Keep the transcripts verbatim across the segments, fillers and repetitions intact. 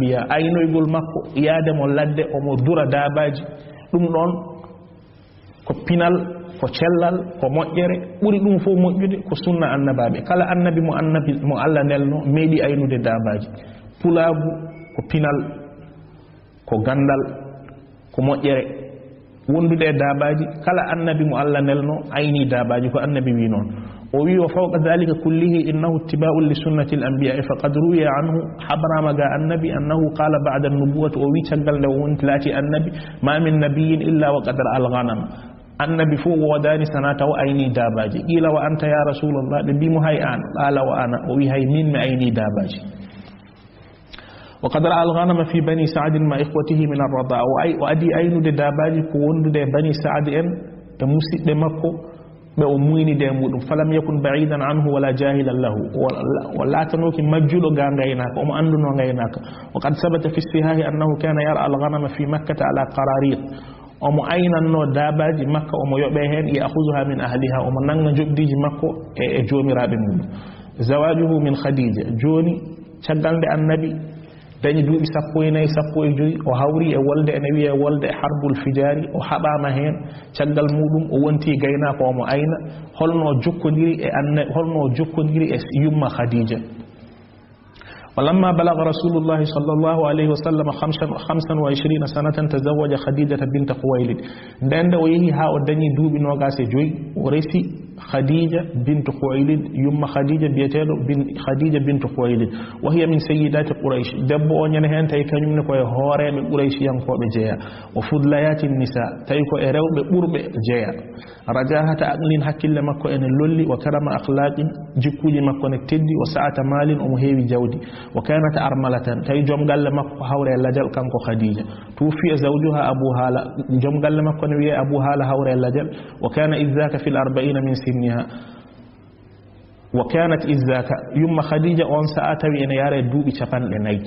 Biya aynoygol makko, yaade mo ladde, omo dura daabaaji. Ɗum ɗoon ko pinal, ko cellal, ko moƴƴere. Ɓuri ɗum fof moƴƴude ko sunna annabaaɓe. Kala annabi mo annabi, mo Allah nelno, meeɗi aynude daabaaji. Pulaagu ko pinal, ko ganndal, ko moƴƴere. Wondude e daabaaji, kala annabi mo Allah nelno, ayni daabaaji, ko annabi wi noon. O wi, "Wa fawqa dhalika kullihi innahu ittiba'un li sunnati al-anbiya." Faqad ruwiya anhu, habraama ga annabi, annahu qala ba'da an-nubuwwati, o wi caggal nde o woni laati annabi, "Ma min nabiyyin illa wa qad ra'a al-ghanam." Annabi fof woodaani sana taw ayni daabaaji. Qila, "Wa anta ya Rasulallah?" Ɓe mbi mo, "Hay aan?" Qala, "Wa ana." O wi, "Hay min mi ayni daabaaji." Wa qad ra'a al-ghanama fi bani Sa'din ma ikhwatihi min ar-radaa. O ay-, o adi aynude daabaaji ko wondude e bani Sa'd en e musidɓe makko ɓe o muynide e muɗum. Falam yakun ba'idan anhu wala jahilan lahu. O, o laatanooki majjuɗo ga ngaynaaka, omo annduno ngaynaaka. Wa qad sabata fi sihahi annahu kana yar'a al-ghanama fi Makkata ala qararit. Omo aynanno daabaaji Makka, omo yoɓe heen, ya'khuzuha min ahliha, omo nannga njoɓdiiji makko e, e joomiraaɓe mum. Zawajuhu min Khadija. Jooni, caggal nde annabi dañi duuɓi sappo e nayi, sappo e joy, o hawri e wolde, ene wiyee wolde Harbul Fijaari, o haɓaama heen, caggal muɗum o wonti gaynaako, omo ayna. Holno o jokkodiri e anna-, holno o jokkodiri e yumma Khadija? Wa lamma balagha Rasulullahi sallallahu alayhi wa sallam khamsan, khamsan wa ishrina sanatan, tazawwaja Khadijata binta Khuwaylid. Nden nde o yehi haa o dañi duuɓi noogaas e joy, o resi Khadija bintu Khuwaylid, yumma Khadija biyeteeɗo bin-, Khadija bintu Khuwaylid. Wa hiya min sayyidati Quraysh. Debbo o ñande heen tawi kañum ne ko e hooreeɓe Qurayshiyankooɓe jeya. Wa fudlayati nisa, tawi ko e rewɓe ɓurɓe jeya. Rajahata aqlin, hakkille makko ene lolli, wa karama akhlaqin, jikkuuji makko ne teddi, wa sa'ata malin, omo heewi jawdi. Wa kanat armalatan, tawi joom galle makko ko hawre lajal, kanko Khadija. Tuwuffiya zawjuha Abu Hala, joom galle makko ne wiyee Abu Hala hawre lajal. Wa kana idh dhaka fil arba'ina min sinniha. Wa kanat idh dhaka, yumma Khadija on sa'a tawi ene yaare duuɓi capanɗe nayi.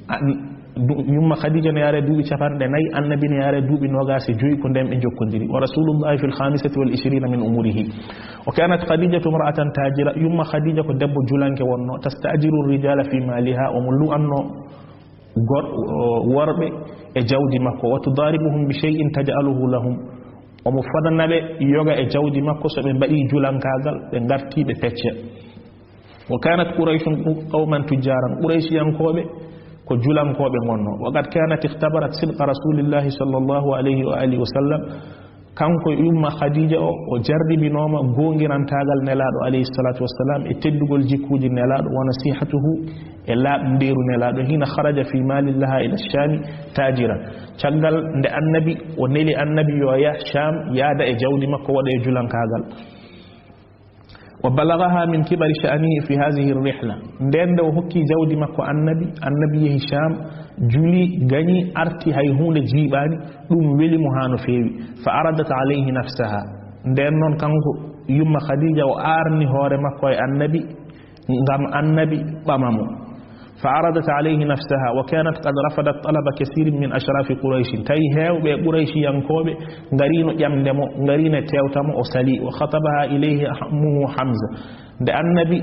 An-, du-, yumma Khadija ne yaare duuɓi capanɗe nayi, annabi ne yaare duuɓi noogaas e joy, ko nden ɓe jokkodiri. Wa Rasulullahi fil khamisati wal ishrina min umurihi. Wa kanat Khadijatu imra'atan tajira, yumma Khadija ko debbo julanke wonno, tasta'jiru rijala fi maliha, omo lu'anno gor-, o, worɓe e jawdi makko. Wa tudaribuhum bi shay'in taj'aluhu lahum. Omo fodana ɓe yoga e jawdi makko, so ɓe mbaɗi julankaagal, ɓe ngarti ɓe pecca. Wa kanat Qurayshun qawman tujjaran. Qurayshiyankooɓe ko julankooɓe ngonno. Wa qad kanat ikhtabarat sidqa Rasulillahi sallallahu alayhi wa alihi wa sallam. Kanko yumma Khadija o, o jarribinooma goongirantaagal Nelaaɗo alayhi salatu wassalam e teddugol jikkuuji Nelaaɗo, wa nasihatuhu e laaɓndeeru Nelaaɗo. Hina kharaja fi malin laha ila Shami tajira. Caggal nde annabi, o neli annabi yo yah Sham, yaada e jawdi makko, waɗa e julankaagal. Wa balaghaha min kibari sha'nihi fi hadhihi ar-rihla. Nden nde o hokki jawdi makko annabi, annabi yehi Sham, juli, gañi, arti, hay huunde jiiɓaani, ɗum weli mo haa no feewi. Fa aradat alayhi nafsaha. Nden noon kanko yumma Khadija o aarni hoore makko e annabi, ngam annabi ɓama mo. Fa aradat alayhi nafsaha wa kanat qad rafadat talaba kathirin min ashrafi Quraysh. Tawi heewɓe Qurayshiyankooɓe ngariino ƴamde mo, ngariino tewta mo, o sali. Wa khatabaha ilayhi ammuhu Hamza. Nde annabi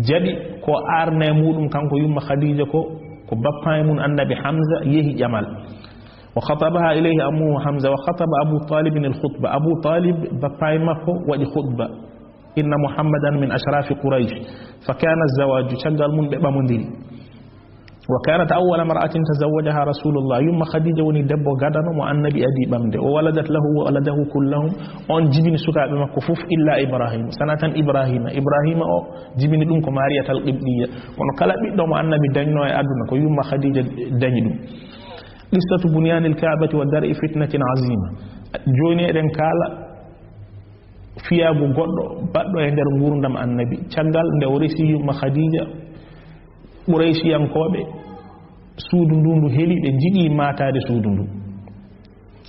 jaɓi ko aarne muɗum kanko yumma Khadija ko, ko bappa e mum annabi Hamza yehi ƴamal. Wa khatabaha ilayhi ammuhu Hamza wa khataba Abu Talib al-khutba. Abu Talib, bappa e makko, waɗi khutba. Inna Muhammadan min ashrafi Quraysh. Fa kana zawaju, caggal mum ɓe ɓamondiri. Wa kanat awwala mar'atin tazawwajaha Rasulullah. Yumma Khadija woni debbo gadano mo annabi adi ɓamde. Wa waladat lahu waladahu kullahum. On jibini sukaaɓe makko fof illa Ibrahim. Sana tan Ibrahima. Ibrahima o jibini ɗum ko Mariyatal Qibtiyya. Kono kala ɓiɗɗo mo annabi dañno e aduna ko yumma Khadija dañi ɗum. Qissatu bunyanil Ka'bati wa dar'i fitnatin azima. Jooni eɗen kaala fiyaagu goɗɗo baɗɗo e nder nguurndam annabi. Caggal nde o resi yumma Khadija, Qurayshiyankooɓe suudu ndu ndu heli, ɓe njiɗi maataade suudu ndu.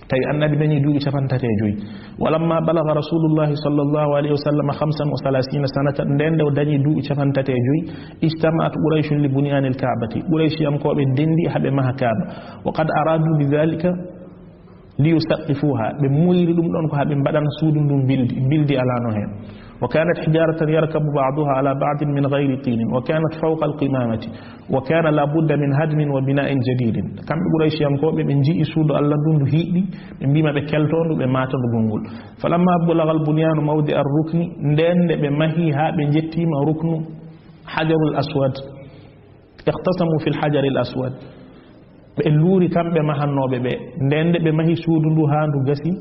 Tawi annabi dañi duuɓi capanɗe tati e joy. Walamma balagha Rasulullahi sallallahu alayhi wa sallam khamsan wa thalathina sanatan, nden nde o dañi duuɓi capanɗe tati e joy, ijtama'at Qurayshun li bunyanil Ka'bati. Qurayshiyankooɓe ndenndi haa ɓe maha Kaaba. Wa qad aradu bi dhalika li yusaqqifuha, ɓe muuyri ɗum ɗon ko haa ɓe mbaɗana suudu ndun mbildi, mbildi alaano heen. وكانت حجارة يركب بعضها على بعض من غير طين، وكانت فوق القمامة، وكان لا بد من هدم وبناء جديد. Kamɓe Qurayshiyankooɓe, ɓe nji'i suudu Allah ndu, ndu hiiɗi, ɓe mbiima ɓe kelto ndu, ɓe maata ndu gonngol. فلما بلغ البنيان موضع الركن, ndeen nde ɓe mahi haa ɓe njettiima ruknu, Hajarul Aswad, اختصموا في الحجر الأسود. Ɓe luuri kamɓe mahannooɓe ɓe. Ndeen nde ɓe mahi suudu ndu haa ndu gasi,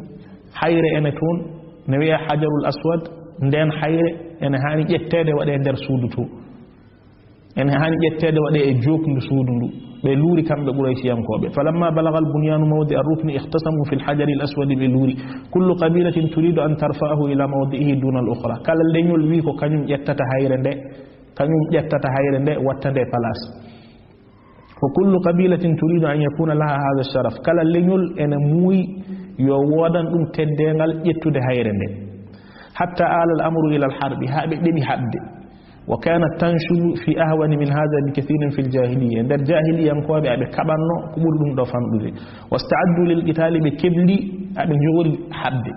hayre ene toon, ne wi'ee Hajarul Aswad, ndeen hayre ene haani ƴetteede waɗee nder suudu to. Ene haani ƴetteede waɗee e jookndu suudu ndu. Ɓe luuri kamɓe Qurayshiyankooɓe. فلما بلغ البنيان موضع الركن اختصموا في الحجر الأسود, ɓe luuri. كل قبيلة تريد أن ترفعه إلى موضعه دون الأخرى. Kala leñol wi'i ko kañum ƴettata hayre nde, kañum ƴettata hayre nde, watta nde place. وكل قبيلة تريد أن يكون لها هذا الشرف. Kala leñol ene muuyi yo woodan ɗum teddeengal ƴettude hayre nde. حتى آل الأمر إلى الحرب, haa ɓe ɗeɓi haɓde. وكانت تنشب في أهون من هذا بكثير في الجاهلية. Nder jaahiliyankooɓe, aɓe kaɓanno ko ɓuri ɗum ɗo famɗude. واستعدوا للقتال, ɓe kebli, aɓe njoori haɓde.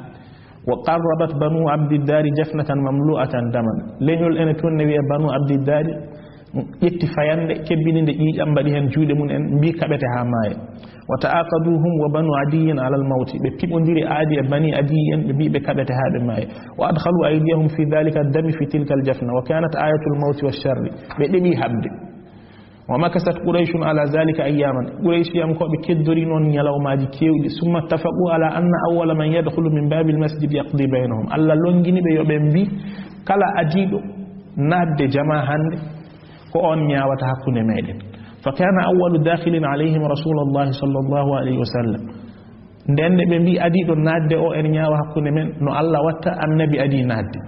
وقربت بنو عبد الدار جفنة مملوءة دما. Leñol ene toon ne wi'ee Banu Abdiddari, ƴetti fayannde, kebbini nde ƴiiƴam, mbaɗi heen juuɗe mum en, mbii kaɓete haa maaya. وتعاقدوا هم وبنو عدي على الموت. Ɓe piɓondiri aadi e Bani Adiy en, ɓe mbii ɓe kaɓete haa ɓe maaya. وأدخلوا أيديهم في ذلك الدم في تلك الجفنة، وكانت آية الموت والشر. Ɓe ɗeɓi haɓde. ومكثت قريش على ذلك أياما. Qurayshiyankooɓe keddori noon ñalawmaaji keewɗi. ثم اتفقوا على أن أول من يدخل من باب المسجد يقضي بينهم. Allah lonngini ɓe yo ɓe mbii, kala adiiɗo naatde jamaa hannde, ko oon ñaawata hakkunde meeɗen. فكان أول داخل عليهم رسول الله صلى الله عليه وسلم. Ndeen nde ɓe mbii adiiɗo naatde o ene ñaawa hakkunde men, no Allah watta, Annabi adii naatde.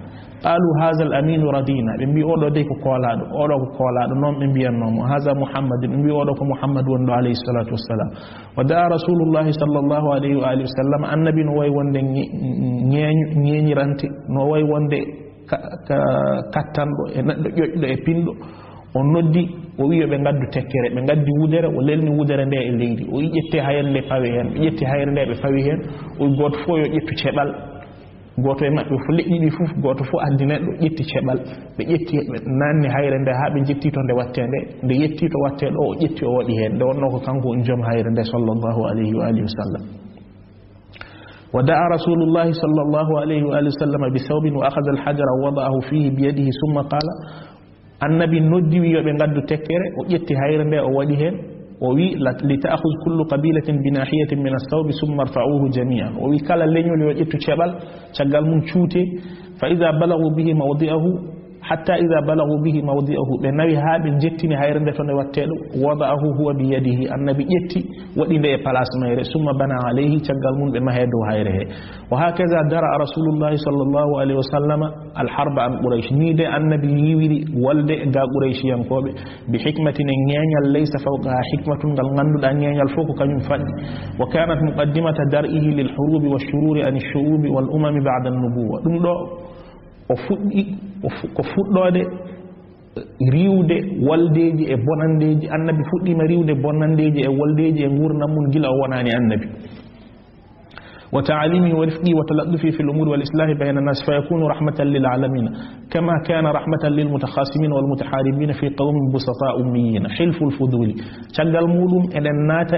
قالوا هذا الأمين رضينا. Ɓe mbii oɗo dey ko koolaaɗo, oɗo ko koolaaɗo, noon ɓe mbiyannoo mo. هذا محمد, ɓe mbii oɗo ko Muhammad woni ɗo, عليه الصلاة والسلام. ودعا رسول الله صلى الله عليه وآله وسلم, Annabi no wayi wonde ñe-, ñeeñu-, ñeeñirante, no wayi wonde ka-, ka-, kattanɗo e neɗɗo ƴoƴɗo e pinɗo. O noddi, o wi'i yo ɓe ngaddu tekkere, ɓe ngaddi wudere, o lelni wudere nde e leydi. O wi'i ƴettee hayre nde pawee heen, ɓe ƴetti hayre nde ɓe pawi heen. O wi'i gooto fof yo ƴettu ceɓal. Gooto e maɓɓe fof, leƴƴi ɗi fof, gooto fof addi neɗɗo, ƴetti ceɓal. Ɓe ƴetti, ɓe naanni hayre nde haa ɓe njettii to nde wattee nde. Nde yettii to wattee ɗo, o ƴetti o waɗi heen. Nde wonnoo ko kanko woni joom hayre nde, sallallahu alayhi wa alihi wa sallam. ودعا رسول الله صلى الله عليه وآله وسلم بثوب وأخذ الحجر ووضعه فيه بيده ثم قال, Annabi noddi, wi yo ɓe ngaddu tekkere, o ƴetti hayre nde, o waɗi heen, o wi, "La-, لتأخذ كل قبيلة بناحية من الثوب ثم ارفعوه جميعا." O wi, "Kala leñol yo ƴettu ceɓal, caggal mum cuutee." فإذا بلغوا به موضعه، حتى إذا بلغوا به موضعه, ɓe nawi haa ɓe njettini hayre nde to nde wattee ɗo, وضعه هو بيده, Annabi ƴetti, waɗi nde e place mayre, ثم بنى عليه, caggal mum ɓe mahi e dow hayre he. وهكذا درأ رسول الله صلى الله عليه وسلم الحرب عن قريش. Nii de Annabi yiwiri wolde ga Qurayshiyankooɓe, بحكمة e ŋeeñal, ليس فوقها حكمة, ngal ngannduɗaa ŋeeñal fof ko kañum faɗɗi. وكانت مقدمة درئه للحروب والشرور عن الشعوب والأمم بعد النبوة. Ɗum ɗo o fuɗɗi, o fu-, ko fuɗɗoode riiwde woldeeji e bonanndeeji. Annabi fuɗɗiima riiwde bonanndeeji e woldeeji e nguurndam mum gila o wonaani Annabi. وتعاليمه ورفقه وتلطفه في الأمور والإصلاح بين الناس فيكون رحمة للعالمين، كما كان رحمة للمتخاصمين والمتحاربين في قوم بسطاء أميين. حلف الفضول. Caggal muɗum eɗen naata